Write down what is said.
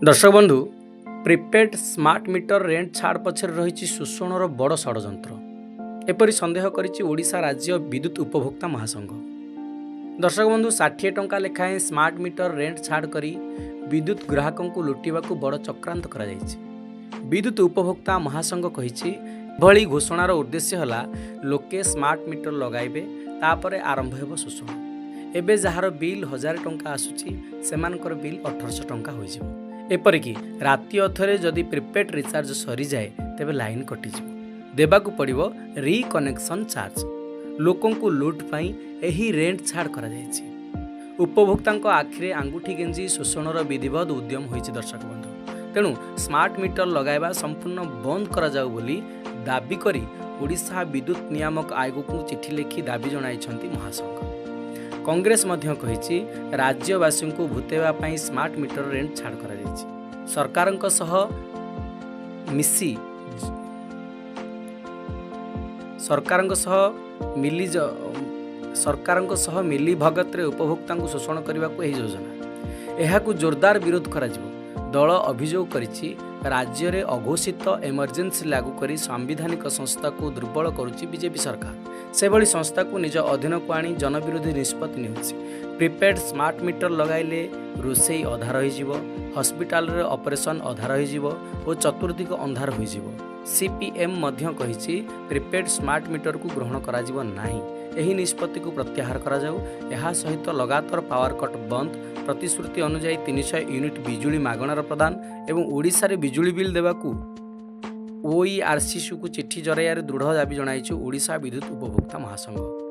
ଦର୍ଶକ ବନ୍ଧୁ, prepaid smart meter rent ଛାଡ଼ ପଛରେ ରହିଛି ଶୋଷଣର ବଡ଼ ଷଡ଼ଯନ୍ତ୍ର, ଏପରି ସନ୍ଦେହ କରିଛି ଓଡ଼ିଶା ରାଜ୍ୟ ବିଦ୍ୟୁତ ଉପଭୋକ୍ତା ମହାସଂଘ। ଦର୍ଶକ ବନ୍ଧୁ, 60 ଟଙ୍କା ଲେଖାଏଁ ସ୍ମାର୍ଟ ମିଟର ରେଣ୍ଟ ଛାଡ଼ କରି ବିଦ୍ୟୁତ ଗ୍ରାହକଙ୍କୁ ଲୁଟିବାକୁ ବଡ଼ ଚକ୍ରାନ୍ତ କରାଯାଇଛି। ବିଦ୍ୟୁତ ଉପଭୋକ୍ତା ମହାସଂଘ କହିଛି, ଏଭଳି ଘୋଷଣାର ଉଦ୍ଦେଶ୍ୟ ହେଲା ଲୋକେ ସ୍ମାର୍ଟ ମିଟର ଲଗାଇବେ, ତାପରେ ଆରମ୍ଭ ହେବ ଶୋଷଣ। ଏବେ ଯାହାର ବିଲ୍ 1000 ଟଙ୍କା ଆସୁଛି, ସେମାନଙ୍କର ବିଲ୍ 1800 ଟଙ୍କା ହୋଇଯିବ। ଏପରିକି ରାତି ଅଧରେ ଯଦି ପ୍ରିପେଡ୍ ରିଚାର୍ଜ ସରିଯାଏ, ତେବେ ଲାଇନ୍ କଟିଯିବ, ଦେବାକୁ ପଡ଼ିବ ରିକନେକ୍ସନ୍ ଚାର୍ଜ। ଲୋକଙ୍କୁ ଲୁଟ୍ ପାଇଁ ଏହି ରେଣ୍ଟ ଛାଡ଼ କରାଯାଇଛି। ଉପଭୋକ୍ତାଙ୍କ ଆଖିରେ ଆଙ୍ଗୁଠି ଗେଞ୍ଜି ଶୋଷଣର ବିଧିବଦ୍ଧ ଉଦ୍ୟମ ହୋଇଛି। ଦର୍ଶକ ବନ୍ଧୁ, ତେଣୁ ସ୍ମାର୍ଟ ମିଟର ଲଗାଇବା ସମ୍ପୂର୍ଣ୍ଣ ବନ୍ଦ କରାଯାଉ ବୋଲି ଦାବି କରି ଓଡ଼ିଶା ବିଦ୍ୟୁତ ନିୟାମକ ଆୟୋଗକୁ ଚିଠି ଲେଖି ଦାବି ଜଣାଇଛନ୍ତି ମହାସଂଘ। କଂଗ୍ରେସ ମଧ୍ୟ କହିଛି, ରାଜ୍ୟବାସୀଙ୍କୁ ଭୂତେଇବା ପାଇଁ ସ୍ମାର୍ଟ ମିଟର ରେଣ୍ଟ ଛାଡ଼ କରାଯାଇଛି। ସରକାରଙ୍କ ସହ ମିଲି ଭଗତରେ ଉପଭୋକ୍ତାଙ୍କୁ ଶୋଷଣ କରିବାକୁ ଏହି ଯୋଜନା। ଏହାକୁ ଜୋରଦାର ବିରୋଧ କରାଯିବ। ଦଳ ଅଭିଯୋଗ କରିଛି, ରାଜ୍ୟରେ ଅଘୋଷିତ ଏମର୍ଜେନ୍ସି ଲାଗୁ କରି ସାମ୍ବିଧାନିକ ସଂସ୍ଥାକୁ ଦୁର୍ବଳ କରୁଛି ବିଜେପି ସରକାର। ସେଭଳି ସଂସ୍ଥାକୁ ନିଜ ଅଧୀନକୁ ଆଣି ଜନବିରୋଧୀ ନିଷ୍ପତ୍ତି ନେଉଛି। ପ୍ରିପେଡ୍ ସ୍ମାର୍ଟ ମିଟର ଲଗାଇଲେ ରୋଷେଇ ଅଧା ରହିଯିବ, ହସ୍ପିଟାଲରେ ଅପରେସନ୍ ଅଧା ରହିଯିବ ଓ ଚତୁର୍ଦିଗ ଅନ୍ଧାର ହୋଇଯିବ। ସିପିଏମ୍ ମଧ୍ୟ କହିଛି, ପ୍ରିପେଡ୍ ସ୍ମାର୍ଟ ମିଟରକୁ ଗ୍ରହଣ କରାଯିବ ନାହିଁ। ଏହି ନିଷ୍ପତ୍ତିକୁ ପ୍ରତ୍ୟାହାର କରାଯାଉ। ଏହା ସହିତ ଲଗାତାର ପାୱାର କଟ୍ ବନ୍ଦ, ପ୍ରତିଶ୍ରୁତି ଅନୁଯାୟୀ 300 ୟୁନିଟ୍ ବିଜୁଳି ମାଗଣାର ପ୍ରଦାନ ଏବଂ ଓଡ଼ିଶାରେ ବିଜୁଳି ବିଲ୍ ଦେବାକୁ ଓଇଆର୍ସିସିକୁ ଚିଠି ଜରିଆରେ ଦୃଢ଼ ଦାବି ଜଣାଇଛି ଓଡ଼ିଶା ବିଦ୍ୟୁତ ଉପଭୋକ୍ତା ମହାସଂଘ।